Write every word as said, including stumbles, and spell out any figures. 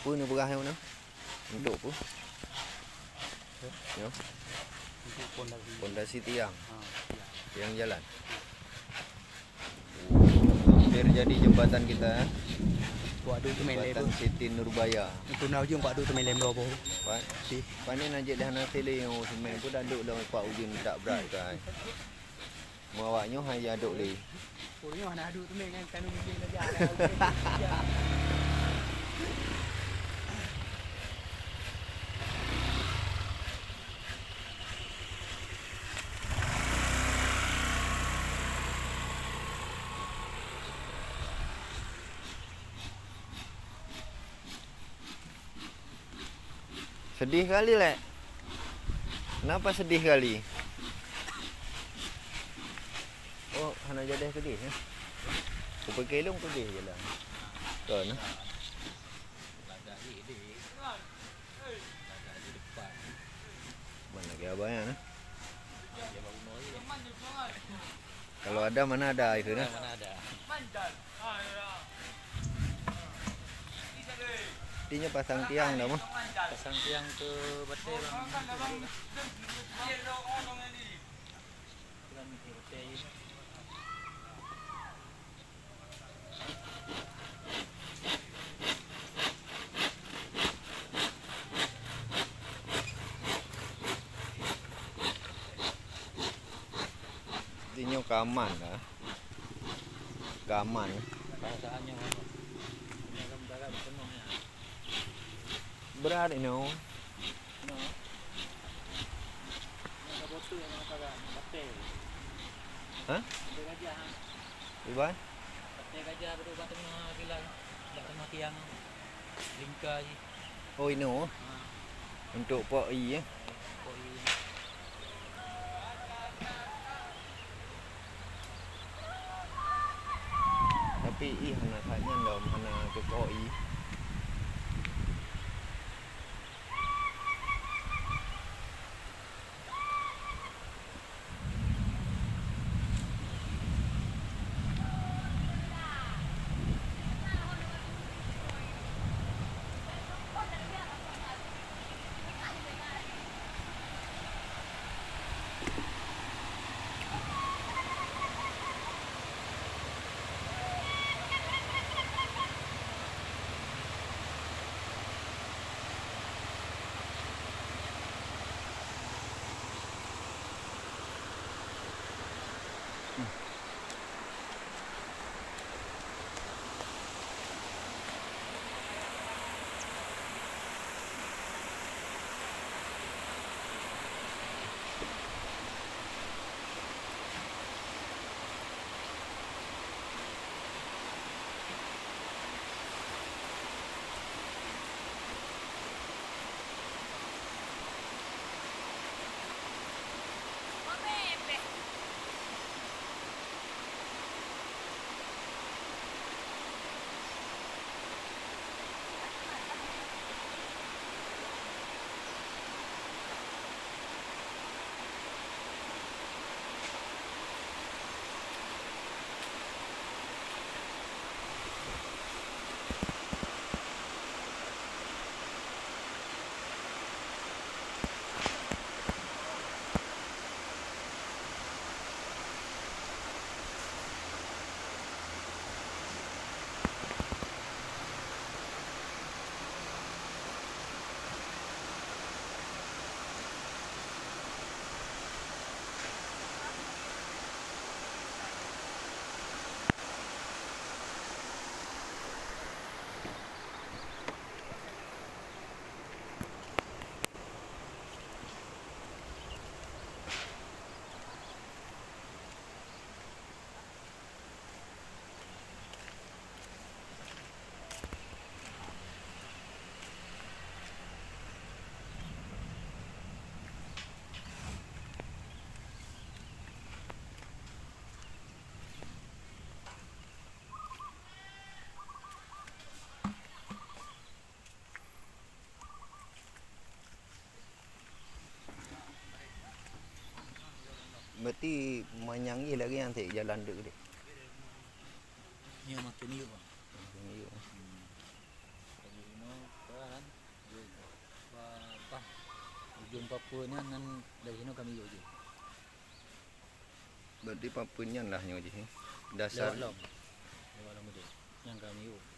Peue neupeugah nyoe na? Untuk peue? Nyoe? Untuk pondasi. Pondasi tiang. Ha, tiang. Tiang jalan. Hampir jadi jembatan kita, eh. Kuat tu teumé lé. Jembatan Siti Nurbaya. Itu na ujong kuat tu teumé lé meulobo. Pat? Si. Pane na jeuet dah na tele nyang semen pun dah dok dah kuat ujong tak berat tu, eh. Meu awak nyoe hai jadok lé. Ureueng nyoe hana duek teumé ngon kanu mungkin lagèe. Sedih kali, Lek. Kenapa sedih kali? Oh, hana jadeh keudeh, eh? Kupike lôn keudeh je lah. Kon, eh? Mana lagi abang, eh? Kalau ada, mana ada, itu, nah. Mana ada. Artinya pasang tiang dah mah. Pasang tiang ke batèe, bang. Di nyoe ka aman dah. Ka aman. Perasaan nyoe apa? Ini akan beragak bertemu ya. Berat inoe. Inoe. Ini ada botol yang nak pakai, batai. Hah? Ada gajah, ha. Iban? Batai gajah betul bak tengah kilang, bak tengah tiang. Lingka jih. Oh, inoe. Ha. Untuk pok ie, eh? Pok ie. Tapi ih hana that nyan dom, hana keuko ih. Berarti manyang jih lagèe nyan sép jalan deuek deh. Nyoe makin miyueb, Bang. Makin miyueb. Hmm. Lagèe inoe ka Peue-peue nyan, nyan dari sinoe kami yue jih. Berarti peue-peue nyan lah nyoe jih. Dasar Lewat lom. Lewat lom udép. Nyan kami yue.